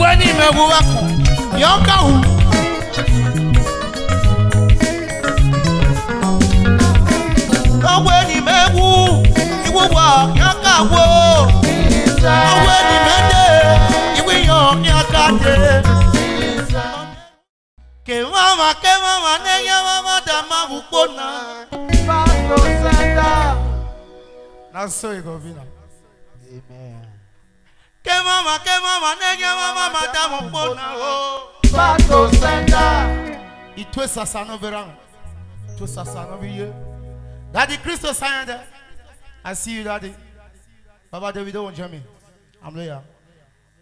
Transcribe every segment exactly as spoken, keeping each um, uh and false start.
Wẹ ne imẹ wu vbe akun, yọ ka wu. Ọ wẹ ne imẹ wu, iwu wa khian ka wo. Ọ wẹ ne imẹ de, iwu iyọn khian ka de. Ke emwamwa, ke emwamwa ne ẹghẹ mwamwa da ma vbe ukpo na. Back to sender. Na so e go be now. Amen. Ke emwamwa, ke emwamwa ne ẹghẹ mwamwa da vbe ukpo na o. Back to sender. Ituẹ sasa ne ọ vbe rran. Ituẹ sasa ne ọ vbe ye. Daddy Christo Sayende. I see you, Daddy. Baba Davido won't join me. I'm there.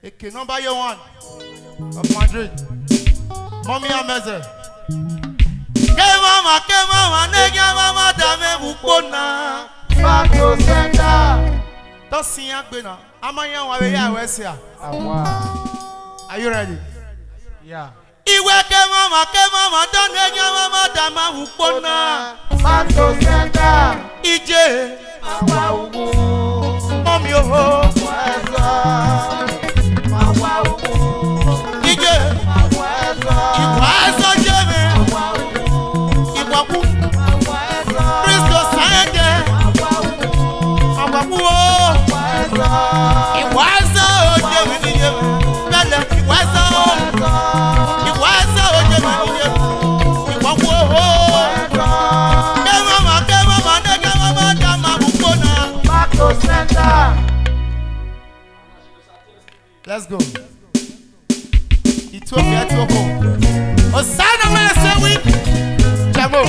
Eke number year one of Madrid. Mommy Ameze. Ke emwamwa, ke emwamwa ne ẹghẹ mwamwa da mwẹ vbe ukpo na. Back to sender. Tọ sin iran gbe na. A ma yan wa vbe ya wẹ sia. Awa. Are you ready? Yeah. Iwẹ ke emwamwa, ke emwamwa, dọnọ ẹghẹ mwamwa da ma vbe ukpo na. Back to sender. Ije. Ma wa ugwu. Mọmi oho. Wa ẹzọ. Ma wa ugwu. Ije. Ma wa ẹzọ. Iwa ẹzọ ye mwẹ. Ma wa ugwu. Iwa ku. Ma wa ẹzọ. Christo Sayende. Ma wa ugwu. Ma wa ugwu o. Wa ẹzọ. Iwa ẹzọ ye mwẹ ni ye mwẹ. Bẹlẹ. Iwa ẹzọ, iwa ẹzọ, oye ma, oye. Iwa wo ho. Ke emwamwa, ke emwamwa, ne ẹghẹ mwamwa da ma vbe ukpo na. Back to sender. Let's go. Ethiopia, Ethiopia. Hosanna, man, say we. Jamo.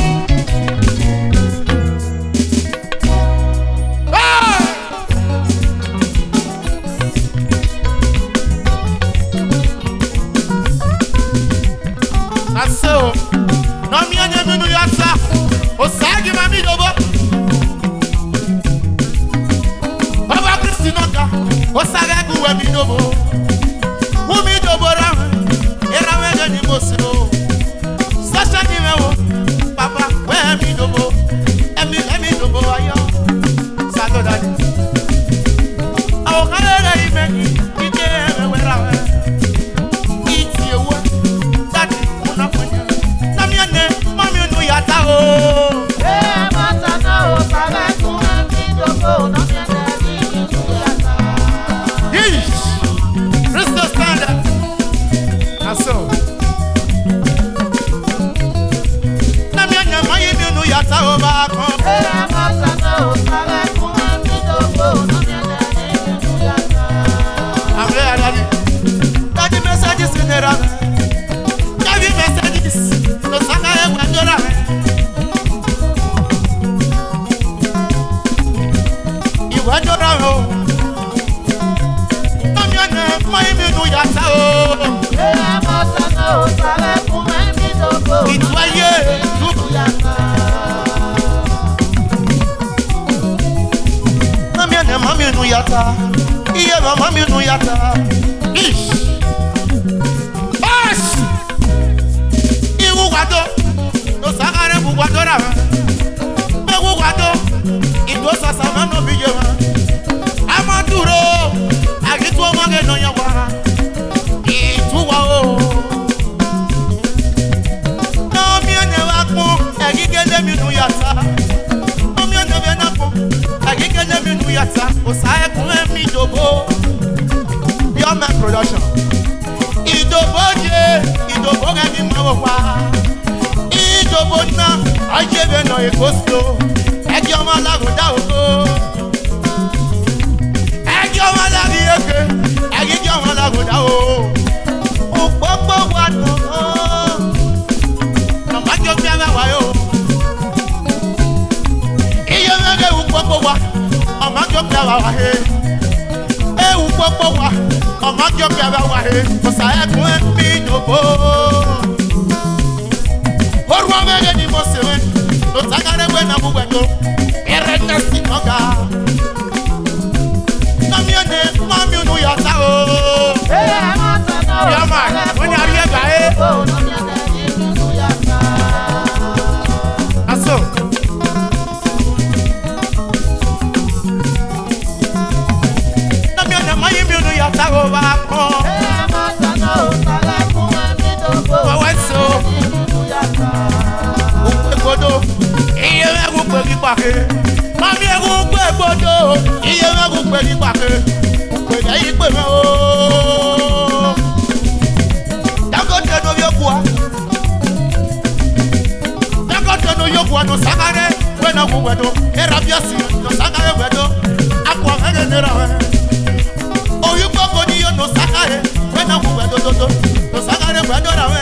Hey! Na so, ne ọ miẹn ne emwi ne u ya ta, Osa gie ima miẹn idobọ. Ọba Kristi nọ ka, Osa ghẹ gu uwẹ miẹn idobọ. Gu miẹn idobọ ra mwẹ, erha mwẹ ghẹ ne I mose o. Sasha ni mwẹ wo, Papa, wẹ miẹn idobọ, ẹmi, ẹmi idobọ ayọ. Sato dadi. Awọ kan rere imẹ ni, ike ẹmwẹ wẹ ra wẹ. Iti ewu, dadi, una panya. Na miẹn nẹ, ma miẹn unu ya ta o. Eh, ma ta na o, sa vbe kun ẹmi idobọ, na miẹn nẹ, mi unu ya ta. Yeesh! Christo Standard. Na so. Na miẹn nẹ, ma miẹn unu ya ta o, ba kan. Amẹ ya dadi. Dadi messages ne ra. Dadi messages. No saka e wa do ra. Iwa do ra o. Ọmiọnẹ, ma miẹn unu ya ta o. Ìtúwáyé, ìtú- Ọmiọnẹ, ma miẹn unu ya ta. Iye ma, ma miẹn unu ya ta. Ish. Ish. Iwu wa do. No saka rre vbe uwa do ra mwẹ. Vbe uwa do, I do sasa ma nọ vbe iye mwẹ. A ma duro, a ghi tu ọmwa ghe nọ yan wa. I tu uwa o. Ne ọ miẹn nẹ vbe akpọn, ẹ ghi gele miẹn unu ya ta. Ne ọ miẹn nẹ vbe ne akpọn, ẹ ghi gele miẹn unu ya ta. Osa ẹkun ẹmwẹ Idobo. Pure Man Production. Idobo ye, Idobo ghẹ ghi ma vbe owa. Idobo na, ọ ye vbe nọ Eko Slo. Ẹ gie ọmwa la gho da o. Ẹ gie ọmwa la ghi eke, ẹ ghi gie ọmwa la gho da o. Ukpokpo wa nọ, ọ ma gie okpia vbe awa he o. Iye mwẹ ghe ukpokpo wa, ọ ma gie okpia vbe awa he. Ewu kpokpo wa, ọ ma gie okpia vbe awa he, Osa ẹkun ẹmwẹ Idobo. Orhu mwẹ ghe ne I mose mwẹ, ne ọ ta gha rre wẹ na mu wẹ do, erha ne si nọ ga. Ne ọ miẹn nẹ, ma miẹn unu ya ta o. Ya ma, wẹ ne a rhie ga e. Aso. Ne ọ miẹn nẹ, ma miẹn unu ya ta o, vbe akpọn. Ma miẹn ẹghẹ ukpe gbodo, iye mwẹ ẹghẹ ukpe ni kpake, ukpe ghẹ ye ikpe mwẹ o. Dangote ne ovbi okua, Dangote ne ovbi okua ne Osakhare, wẹ ne ọ wu wẹ do, erha Ọviọsi ne Osakhare wẹ do, akua mwẹ ghe ne erha mwẹ. Ovbi ukpoko ni yo ne Osakhare, wẹ ne ọ wu wẹ dododo, ne Osakhare wẹ do erha mwẹ.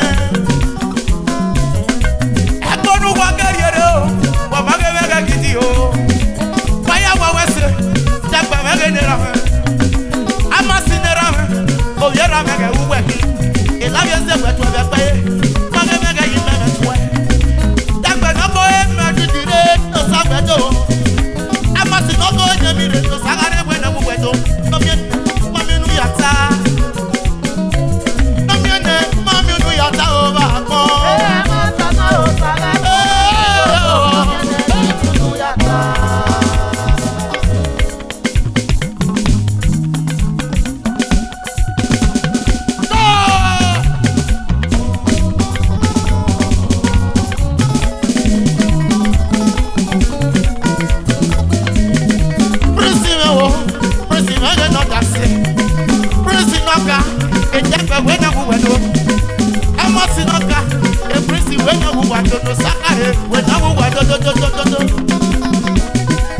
Ẹkpo ne uwa ke rhie rre o, wa ma ghe mwẹ ghẹ gidi o. Wa ya wa wẹ ẹse, dagba mwẹ ghe ne erha mwẹ. A ma si ne erha mwẹ, ovbi erha mwẹ ghẹ ru wẹ khin. Elavbiẹ ẹse wẹ tuẹ vbe ẹkpẹre, ma ghe mwẹ ghẹ ye imẹ mwẹ tuẹ. Dagba ne ọ gbe ore mẹ didi rre, ne Osa wẹ do. A ma si ne ọ gbe ore yẹn mi rre, ne Osakhare wẹ ne ọ wu wẹ do. Ne ọ miẹn, ma miẹn unu ya ta. Mami ene, mami unu ya ta o ba kpọ. Prison o. Prison mwẹ ghe ne ọ da sẹ. Prison ne ọ ka, e Dagba wẹ ne ọ wu wẹ do. Amos ne ọ ka, e prison wẹ ne ọ wu wẹ do, ne Osakhare wẹ ne ọ wu wẹ do do do do do do.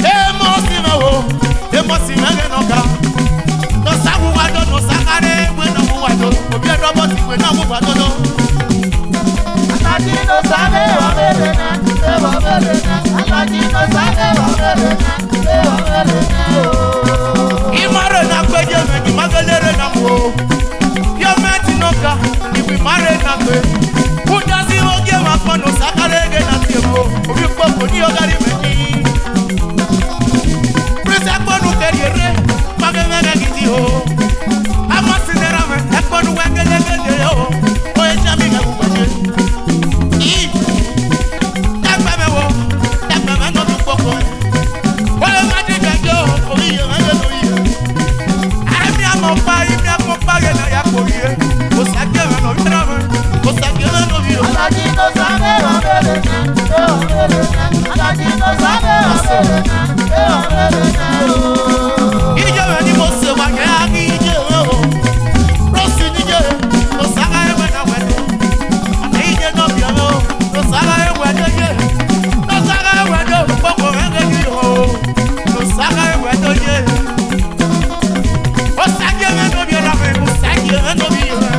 Amos mwẹ o, Amos mwẹ ghe ne ọ ka. Ne Osa wu wẹ do, ne Osakhare wẹ ne ọ wu wẹ do. Ovbi Robert wẹ ne ọ wu wẹ do do. Alhaji ne Osa vbe vbe vbe na, vbe vbe vbe na. Alhaji ne Osa vbe vbe vbe na. I ma rre na gbe ye mwẹ, I ma gele rre na mu o. Ye mwẹ ti nọ ka, I wi ma rre na gbe. Udazi vbe ogie mwa kpọ ne Osakhare ghe na tie mo. Ovbi ukpoko ni ọ gha rri mwẹ ni. Prince ẹkpo ne u ke rhie rre, ma ghe mwẹ ghẹ gidi o. A ma si ne erha mwẹ, ẹkpo ne uwẹ gele gele o. Ore cha mi ghẹ wu wẹ ye. I, dagba mwẹ wo, dagba mwẹ ne ovbi ukpoko. Wẹ ma dẹgẹ yo, ovbi iye mwẹ ye ne ovbi iye. Ai miẹn ọmọ ọkpa, I miẹn ọmọ ọkpa ghe ne a ya kpe ovbi iye. Osa gie mwẹ ne ovbi erha mwẹ, Osa gie mwẹ ne ovbi iye. Alhaji ne Osa vbe vbe vbe na, vbe vbe vbe na. Alhaji ne Osa vbe vbe vbe na, vbe vbe vbe na o. Iye mwẹ ni Mose wa ghe a ghi iye mwẹ o. Rosi ni ye, ne Osakhare wẹ na wẹ do. Ana iye ne ovbi mwẹ o. Ne Osakhare wẹ do ye. Ne Osakhare wẹ do, kpokpo mwẹ ghe yi o. Ne Osakhare wẹ do ye. Osa gie mwẹ ne ovbi erha mwẹ, Osa gie mwẹ ne ovbi iye mwẹ.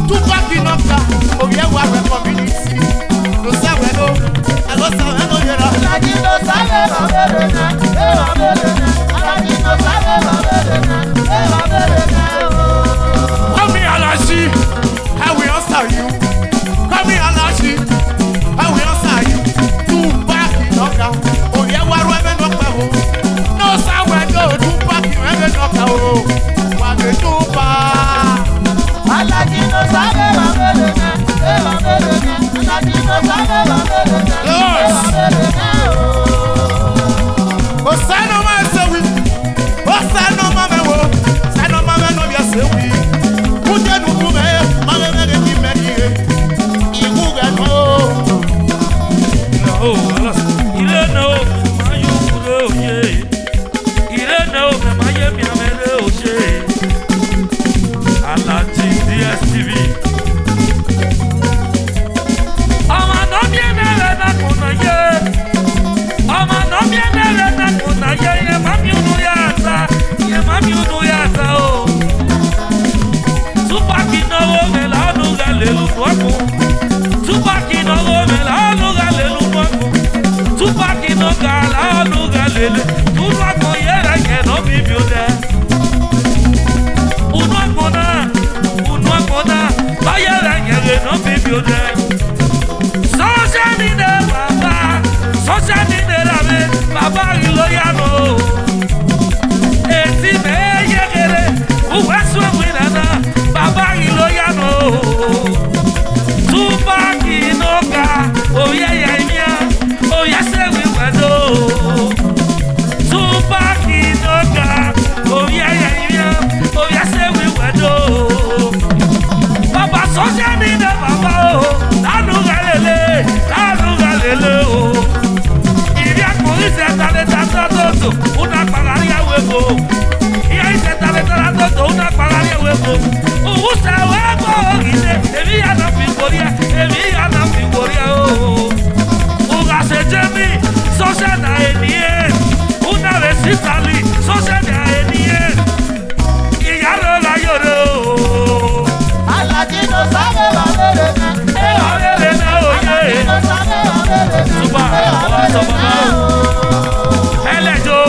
Tupac ne ọ ka, ovbi ẹwa wẹ community. Ne Osa wẹ do, ẹghẹ Osa mwẹ ne ovbi erha. Alhaji ne Osa vbe vbe vbe na, vbe vbe vbe na. Alhaji ne Osa vbe vbe vbe na, vbe vbe vbe na o. Call me Alhaji, I will answer you. Call me Alhaji, I will answer you. Tupac ne ọ ka, ovbi ẹwa ru ẹmwẹ ne ọ kpẹ vbo. Ne Osa wẹ do, Tupac ru ẹmwẹ ne ọ ka o. Wa vbe Tupac. Alhaji ne Osa vbe vbe vbe na, vbe vbe vbe na. Alhaji ne Osa vbe vbe vbe na, vbe vbe vbe na o. Osa ne ọ ma ẹse wi. Osa ne ọ ma mwẹ wo, Osa ne ọ ma mwẹ ne ovbi ẹse wi. Ude ne u bu mwẹ, ma mwẹ mwẹ ghe ne imẹ rhie. I wu ghẹ nọ. Ire ne o, ma yo wu re oye. Ire ne o, mẹ ma ye miẹn mwẹ re oye. Alhaji D S T V. Ọmwa ne ọ miẹn mwẹ vbe na kpọnna ye. Ọmwa ne ọ miẹn mwẹ vbe na kpọnna ye, irẹn ma miẹn unu ya ta, irẹn ma miẹn unu ya ta o. Tupac ne ọ gho mwẹ la ọnu ghẹ lele unu ọkun. Tupac ne ọ gho mwẹ la ọnu ghẹ lele unu ọkun. Tupac ne ọ ga la ọnu ghẹ lele unu ọkun, ye rẹ yẹn ne ọ miẹn miẹn odẹ. Unu agbọn na, unu agbọn na, ọ ye vbe yẹn ghe ne ọ miẹn miẹn odẹ. Social media baba, social media ra vbe, baba ghi lo ya nọ. Esi mẹ ye kherhe, uwẹ suẹn winna na, baba ghi lo ya nọ. Tupac ne ọ ga, ovbi ẹya imian, ovbi ẹse wi wẹ do. Tupac ne ọ ga, ovbi ẹya imian, ovbi ẹse wi wẹ do. Baba social media baba o, Usẹ wẹ ẹgbẹ ọghe ne emwi hia na fi woria, emwi hia na fi woria o. U gha sẹ Jemi, sọsiẹ na eni ẹn. U na vbe si Itali, sọsiẹ na eni ẹn. Iyaro gha yore o. Alhaji Nosa vbe evba vbe rre na. Evba vbe rre na o ye. Alhaji Nosa vbe evba vbe rre na. Super, ọmọ sọ baba o. Ẹlẹ yo,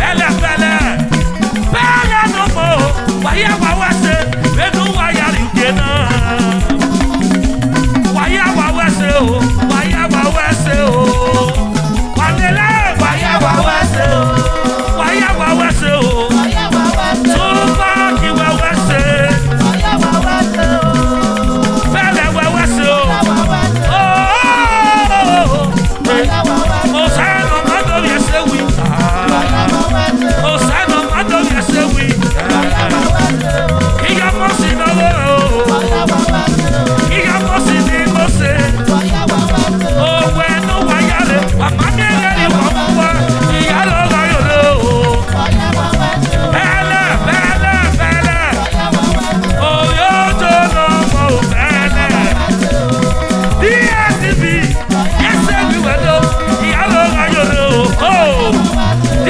ẹlẹ fẹlẹ. Fẹlẹ nọ mọ, wa ya wa wẹ ẹse, vbene uwa ya rrie ugie na. Wa ya wa wẹ ẹse o, wa ya wa wẹ ẹse o. Wa lele, wa ya wa wẹ ẹse o, wa ya wa wẹ ẹse o. Tupac wẹ wẹ ẹse. Fẹlẹ wẹ wẹ ẹse o. Oh. Osa ne ọ ma do vbiẹ ẹse wi. Osa ne ọ ma do vbiẹ ẹse wi. Iye ọmọ si ne ọ ghee o. Iye ọmọ si ne ọ se. Owẹ ne uwa ya rre, wa ma miẹn ẹghẹ ne uwa mu uwa. Iyaro gha yore o. Fẹlẹ, fẹlẹ, fẹlẹ. Oyoto ne ọmọ o fẹlẹ. D S T V. Ẹse vbe wẹ do, Iyaro gha yore o. D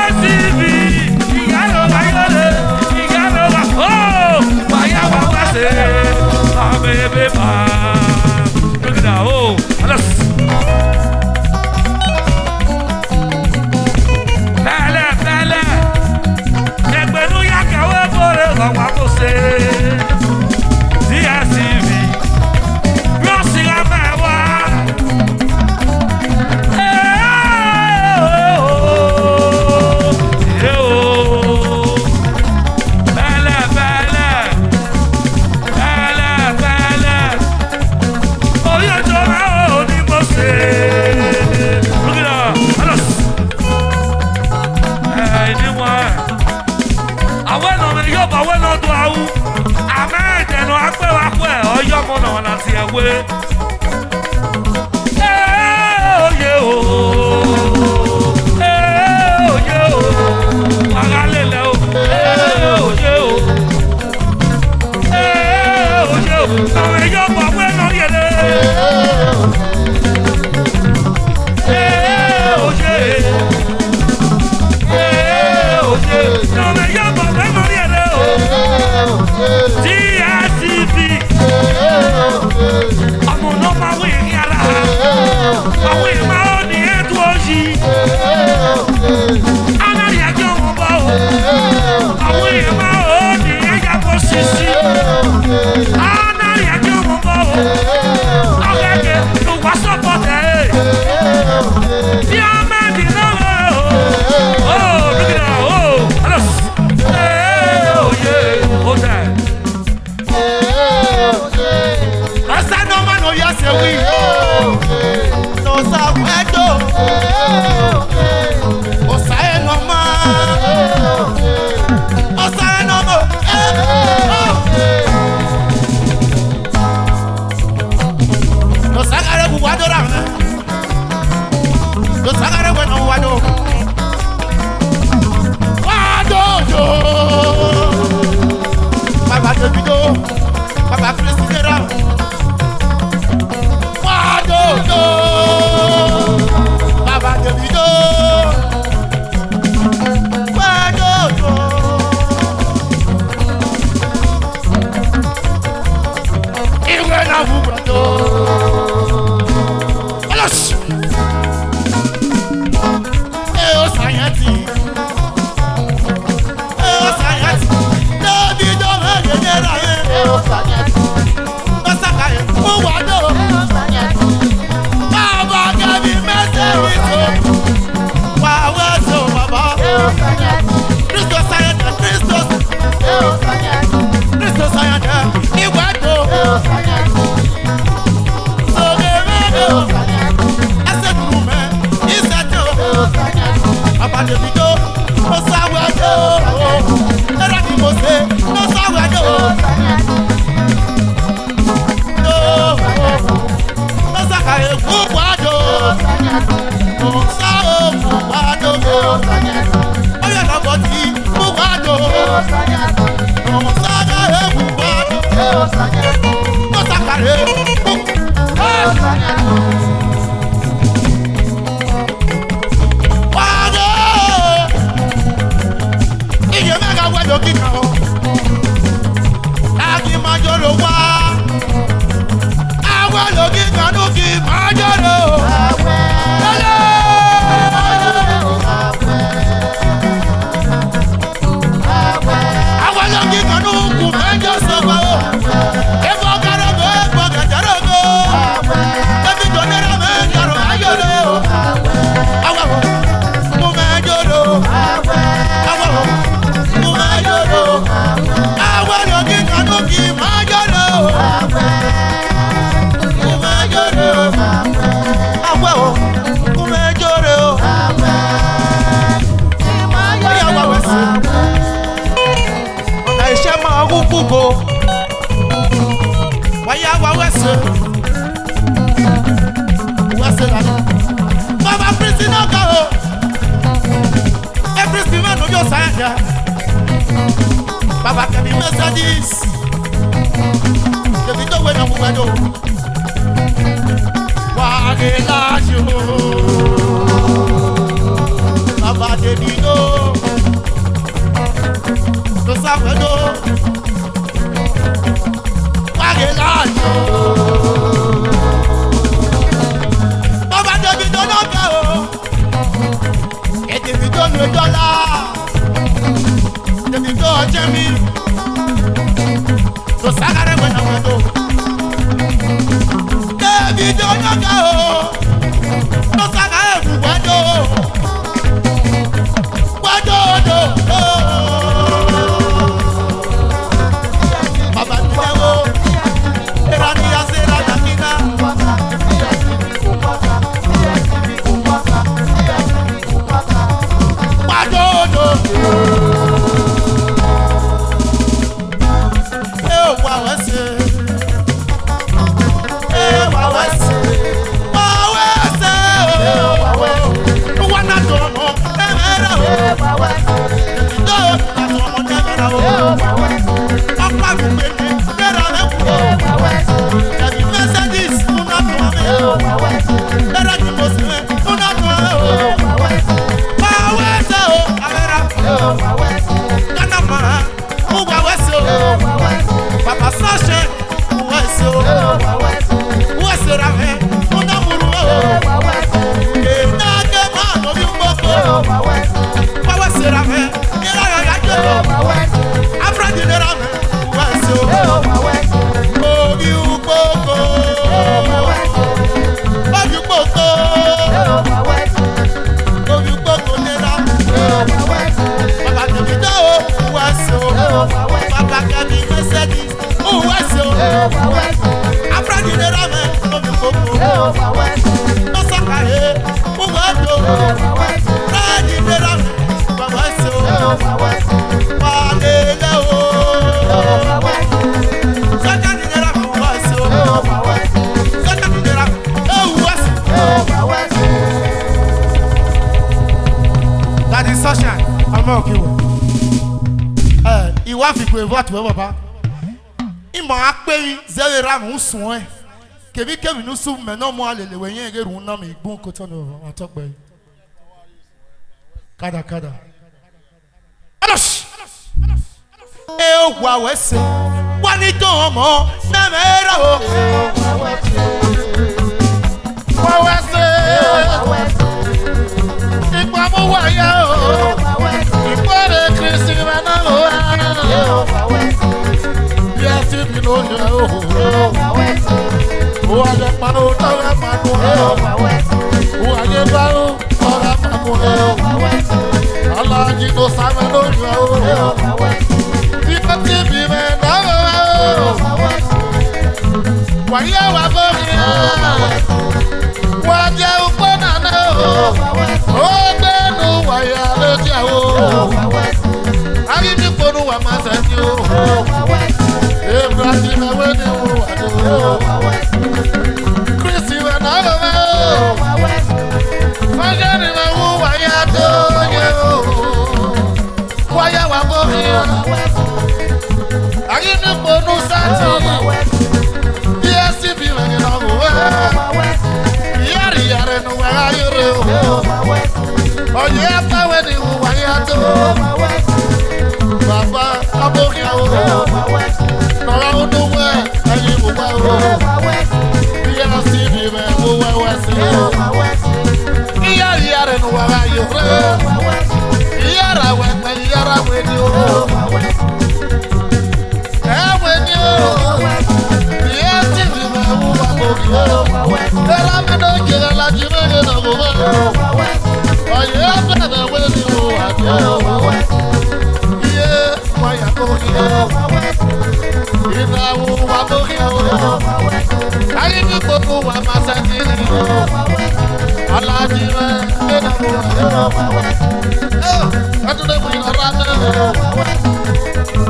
S T V, Iyaro gha yore, Iyaro gha, oh, wa ya wa wẹ ẹse, ma bebe ma. Look at that, oh, alas. Fẹlẹ, fẹlẹ. Egbe ne u ya ka wẹ vbore gha wa vbose. D S T V. Rọsi gha ma wa. Eh, oh, eh, oh. Bẹlẹ, bẹlẹ. Bẹlẹ, bẹlẹ. Oyoto ra o ni mo se. Look it up. Alas. Eh, ini wa. Awẹ ne ọ mwẹ Iyọba, awẹ ne ọ do ru. Amẹ ẹdẹ ne ọ gha gbe vbe akhuẹ, ọ yọ ọmọ ne ọ na tie ẹwe. Eh, oye o. Eh, oye o. Wa gha lele o. Eh, oye o. Eh, oye o. Ne ọ mwẹ Iyọba, awẹ ne ọ rhiẹnre. Eh, oye. Eh, oye. Ne ọ mwẹ Iyọba, awẹ ne ọ rhiẹnre o. D S T V. Ọmọ ne ọ ma wẹ ighian ra. Ọ wẹ ima ro ne irẹn tuo yi. A na rhie ẹdẹ ọmọ obọ o. Ọ wẹ ima ro ne irẹn ya vbe osisi. A na rhie ẹdẹ ọmọ obọ o. Ọ ghẹ ke ne uwa support ẹre. Diamond ne ọ rre o. Oh, look at that. Oh, alas. Eh, oh, yeah. Hold that. Osa ne ọ ma ne ọ ya sẹ wi. Osa wẹ do. Osa ne ọ ma. Osa ne ọ ma. Osa gha rre vbe uwa do ra. Osa gha rre wẹ ne ọ wa do. Wa do do. Baba Davido. Baba Christy Dera. Wa do do. Baba Davido. Wa do do. Iwe na wu wa do. Alas! Eh, Osa yan ti. Eh, Osa yan ti. Davido ma ye ne ra, eh. Eh, Osa yan ti. Osa ka ye, u wa do. Eh, Osa yan ti. Baba, give me mercy, we go. Wa wa so, Baba. Eh, Osa yan ti. Christos yan ti, Christos. Eh, Osa yan ti. Christos yan ti. Iwe do. Eh, Osa yan ti. Wa ghe. Iye mwẹ gha wẹ do kika o. A ghi ma yoro wa. A wẹ do kika nu ghi ma yoro. Hello. Awa ya ghi kanu ku mẹ Jesu wa o. Evo garo go, evo gẹdẹrẹ go. David onera mẹ garo ayolo. Awa o, ku mẹ yolo. Awa o, ku mẹ yolo. Awa ya ghi kanu ki ma yolo. Ku mẹ yolo. Awa o, ku mẹ yolo. Oya wa wẹ sẹ. Ọna ẹshẹ ma ọghe ukpugbo. Wa ya wa wẹ sẹ. Wẹ sẹ la. Baba Kristi nọ ga o. E Kristi mwẹ ne ovbi Osa ya. Baba kẹmi Mercedes. Davido wẹ nọ mu wẹ do. Wa ghe la yo. Baba Davido. Lo sa wẹ do. Wa ghe la yo. Baba Davido nọ ga o. E Davido nu dọla. Davido ọjẹ mi. Lo sa gha rre wẹ na wẹ do. Davido nọ ga o. Lo sa gha rre wẹ do. Wa do do do. Baba ni ya wo. Era ni ya se ra ya ni na. Wa do do. E wa wẹ sẹ. E wa wẹ sẹ. Wa wẹ sẹ o. Wa na do ọmọ. Ẹmwẹ ra o. Do na do ọmọ ẹmwẹ ra o. Ọkpa mi gbe ni, ẹmwẹ ra mẹ kú. Ẹmwẹ Mercedes, una do ọmọ. Ẹmwẹ ra ni mo sẹ, una do ọmọ. Wa wẹ sẹ o, ẹmwẹ ra. Ghana ma, u wa wẹ sẹ o. Papa Sasha, u wẹ sẹ o. U wẹ sẹ ra mẹ, una mu ru o. Ena ke ma no bi ukpoko. Wa wẹ sẹ ra mẹ, ena ya ya jo. Afradi ne ra mẹ, u wẹ sẹ o. Obi ukpoko. Obi ukpoko. Obi ukpoko ne ra mẹ. Baba Davido, u wẹ sẹ o. Baba kẹmi Mercedes, u wẹ sẹ o. Afradi ne ra mẹ, obi ukpoko. Osa ka he, u wẹ do. Afradi ne ra mẹ, u wẹ sẹ o. Wa lele o. Sọja ni ne ra mẹ, u wẹ sẹ o. Sọja ni ne ra mẹ, u wẹ sẹ o. That is Sunshine. Ọmọ òkè wọ. Ẹ, I wa fi ikue vbe tuẹ, baba. Imọ a kpe emwi zẹ vbe erha mwẹ usun ẹn. Kevbikevbi ne usun mẹ ne ọ mu a lele wẹ yẹn ghe rhunmwuda mẹ igbun ke otọ ne ọ tọ gbe. Kada, kada. Adosh! E wa wẹ sẹ, wa ni do ọmọ, ne ẹmwẹ ra o. Wa wẹ sẹ, ikpọ mu wa ya o. Ikpọ rẹ Kristi vbe na lo ra. Yes, if you know you are. Wa ya pa o, ta wa ma ko. Wa ya ba o. Ọgha ma mu o. Alhaji ne Osa mwẹ ne oyan o. Ikọ T V mwẹ ne ọ ghe o. Wa ya wa vbe oghian. Wa dia ukpo na nẹ o. Ogbe ne uwa ya vbe dia o. A ghi miẹn ukpo ne uwa ma sẹtin o. Ebrahim ẹvbo ne uwa do. Kristi mwẹ ne ọ ghe o. Ọyẹnẹ mwẹ vbe uwa ya do ye o. Wa ya wa vbe oghian. A ghi miẹn ukpo ne u sẹtin. D S T V mwẹ vbe uwu West. Iyare iyare ne uwa gha yo rre. Iyara wẹ kpẹ, iyara wẹ ni o. Ẹ wẹ ni o. D S T V mwẹ vbe uwu Abogi. Erha mwẹ ne ọ gie gha la ji mwẹ ghe ne ọ gho mwẹ. Ọ ye ọ bẹbẹ wẹ ni o, a do. Iye. Wa ya koghi o. Ina wu wa koghi o. Ayi ni koko wa ma sa ti ni o. Alaji rẹ, ina wu wa. Eh, adu ne wi na ra na.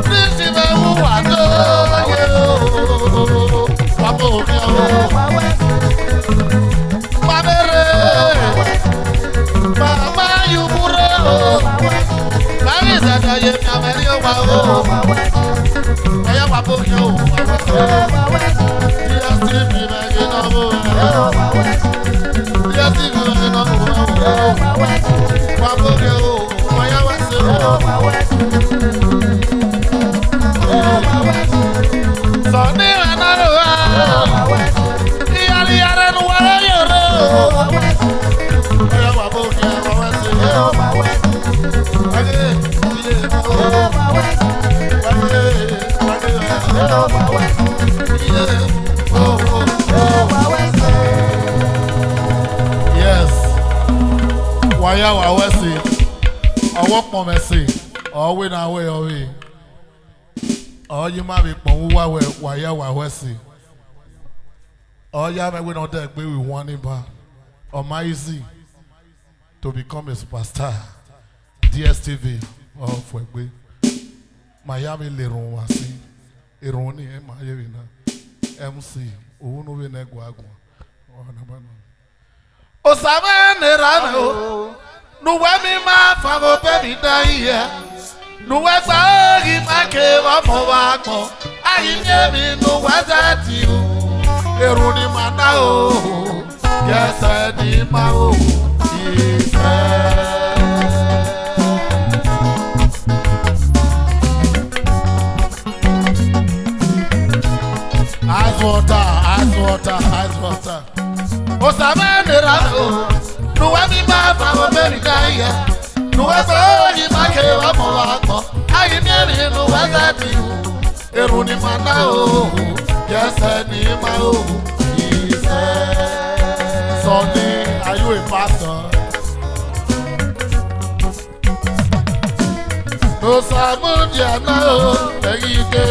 Kristi mẹ wu wa do ye o. Wa koghi o. Wa bere. Baba yu mure o. Bari zẹdẹ ye ka mẹ rri owa o. Ẹ ya wa bo khian o. D S T V mẹ ghi nọ o. D S T V mẹ ghi nọ o. Wa bo khian o. Wa ya wa se o. Sọni ra na ro a. Iyare iyare ne uwa gha ye rre o. Ọ ya wa bo khian wa wa se. Wa ye, ye, wa ye, wa ye, wa ye. Yes. Wa ya wa wa se. Ọvbokhan mwẹ se. Ọ wẹ ne a wẹ ọvbehe. Ọ ye ima vbe kpọnmwẹ uwa wẹ wa ya wa wa se. Ọ ya mwẹ wẹ ne ọ dẹ gbe vbe one bar. Ọ ma easy to become a superstar. D S T V ọ fuẹgbe. Ma ya vbe le erhunmwu uwa sin. Erhunmwu ni ma ye vbe na. M C, unu vbe ne ẹguae guan. Ọ na ba nọ. Osa mwẹ ne erha mwẹ o, ne uwẹ miẹn ima fan vbe obọ emwi dan hia, ne uwẹ gba ghi ma kevbe ọmọ vbe agbọn, a ghi miẹn emwi ne uwẹ zẹ tie ru, erhunmwu ni ima na o, ye ẹsẹ ne ima ru isẹ. Ice water, ice water, ice water. Osa mwẹ ne erha mwẹ o, ne uwẹ miẹn ima fan vbe obọ emwi dan hia, ne uwẹ gba ghi ma kevbe ọmọ vbe agbọn, a ghi miẹn emwi ne uwẹ zẹ tie ru, erhunmwu ni ima na o, ye ẹsẹ ne ima ru isẹ. Sunday, are you a pastor? Ne Osa mudia na o, ẹ ghi ke.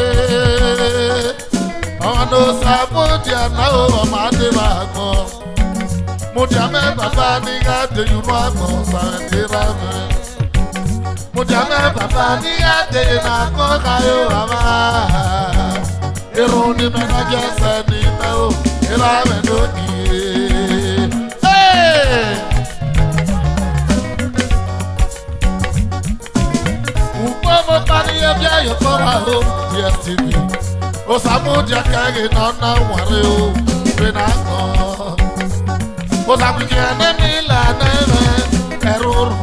Ọmwa ne Osa mudia na o, ọ ma dee vbe agbọn. Mudia mẹ Baba ne I gha dee ye unu agbọn, Osa mwẹ ne erha mwẹ. Mudia mẹ Baba ne I gha dee ye ne agbọn kha yo Baba. Erhunmwu ni imẹ na ye ẹsẹ ne imẹ ru, erha mwẹ do gie. Hey! Ukpọmọ kpa ni ye viẹ ye ọkpọmọ aro, D S T V. Osa mudia kẹghe ne ọ na wanre o, vbe na kọn. Osa kpikẹ ne mi la ne mwẹ ẹruru,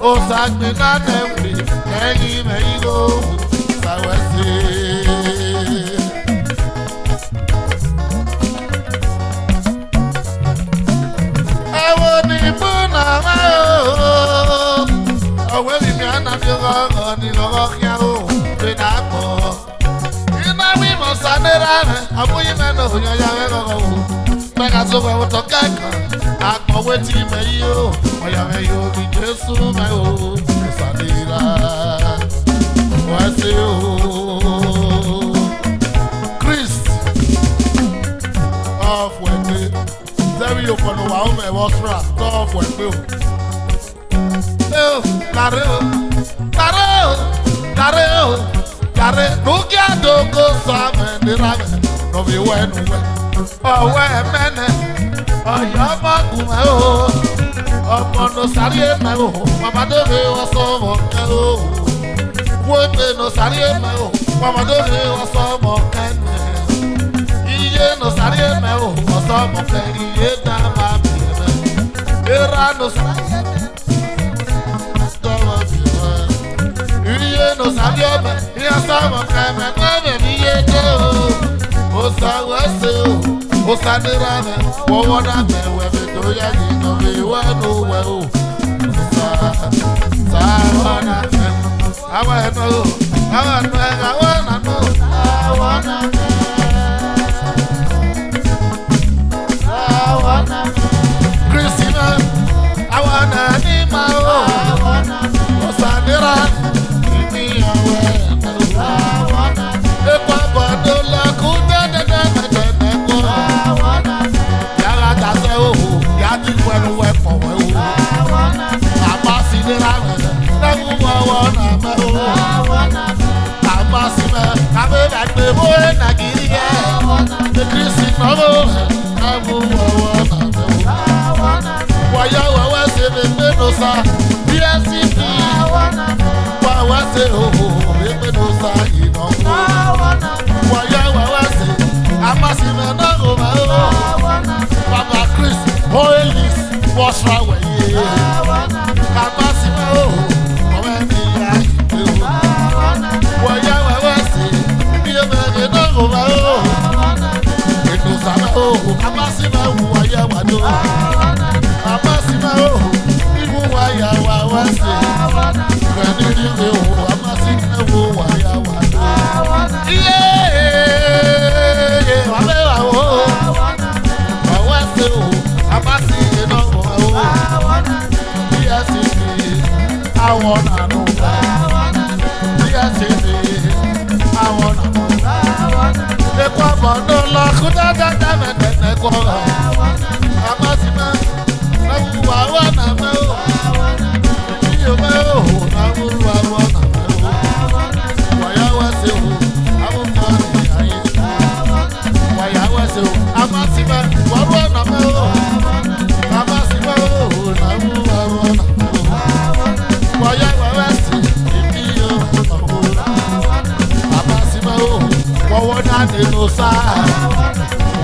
Osa gbinna ne mwẹ, ne I ghi mwẹ igho, sa wẹ se. Ẹvbo ni bu na mwẹ o, ọ wẹ vbe imian na fi oghọghọ ni ghọghọ khian o, vbe na kpọ. I na wi mẹ Osa ne erha mwẹ, ọ mu yi mẹ ne oyan ya mwẹ ghọghọ o. Mẹ gha zẹ owẹ vbe otọ kẹkan, agbọn wẹ tie mẹ yi o, ọ ya mwẹ yo ghi Jesu mẹ o, Osa ne erha mwẹ se o. Christ, ọ fuẹgbe. Zẹ vbe iyokhuo ne uwa ru mwẹ vbe Australia, te ọ fuẹgbe o. Eo, kare o, kare o, kare o, kare ne u gia do ke Osa mwẹ ne erha mwẹ, ne ọ vbe wẹ ne uwẹ. Ọ wẹ mẹ nẹ, ọ ya ọmọ gu mwẹ o, ọmọ ne Osa rhie mẹ o, wa ma do vbe ọsọmọ kẹ o. Wo egbe ne Osa rhie mẹ o, wa ma do vbe ọsọmọ kẹ nẹ. Iye ne Osa rhie mẹ o, ọsọmọ kẹ iye dan ma biẹ mẹ. Erha ne Osa rhie mẹ, tọmọ biẹ mẹ. Iye ne Osa rhie mẹ, iran ọsọmọ kẹ mẹ, mẹ vbe ne iye dee o. Osa wẹ se o, Osa ne erha mwẹ, wọwọ na mẹ wẹ vbe do ya yi nọ vbe wẹ ne uwẹ o. Sa, sa, wọ na mẹ. Awa ẹnọ o, awa ẹnọ ẹgha wẹ na nọ. Sa, wọ na mẹ. Sa, wọ na mẹ. Kristi mwẹ, awa na ni ma o. Sa, wọ na mẹ. Osa ne erha mwẹ, imi ọwẹ. Sa, wọ na mẹ. Ekwabọ do la ku dẹdẹdẹ mẹdẹdẹ kọ. Ya gha dasẹ oho, ya di wẹ ne uwẹ fọ wẹ o. Abasi ne erha mwẹ, ne ẹvbo uwẹ ọwọ na mẹ o. Abasi mwẹ, avbe gha gbe vbe Nigeria. Kristi nọ vbo, ne ẹvbo uwẹ ọwọ na mẹ o. Wa ya wẹ wẹ sẹ vbe egbe ne Osa, D S C P. Wa wẹ sẹ oho, egbe ne Osa yi nọ. Wa ya wẹ wẹ sẹ, Abasi mwẹ ne ọghomwa o. Baba Chris, Holy, wọ sra wẹ ye. Abasi mwẹ o, ọmọ ẹni ya yi o. Wa ya wẹ wẹ sẹ, ibi emẹ ghe ne ọghomwa o. Egbe ne Osa mwẹ o, Abasi mwẹ o, wa ya wa do. Abasi mwẹ o, ibu wa ya wa wẹ sẹ. Kẹdẹdẹ o, Abasi mwẹ o, wa ya wa do. Iye, wa mẹ wa o. Wa wẹ sẹ o, Abasi ye nọ o. D S C P, I wanna know. D S C P, I wanna know. Ekwabọ do la ku dẹdẹdẹ mẹdẹdẹ kọ. Abasi mwẹ, na wu wa wa na mẹ o. Iyo mẹ o, na wu wa wa na mẹ o. Wa ya wẹ sẹ o, a wu ma ni aye. Wa ya wẹ sẹ o, Abasi mwẹ, wa ru ọna mẹ o. Abasi mwẹ o, na ru aro ọna mẹ o. Wa ya wẹ wẹ sẹ, emi yo ọna o. Abasi mwẹ o, wọ wọ na de no sa.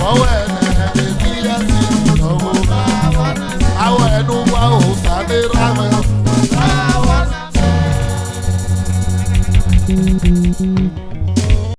Wọ wẹ nẹ, emi ya si ọna o. Awẹ ne uwa Osa ne erha mwẹ o.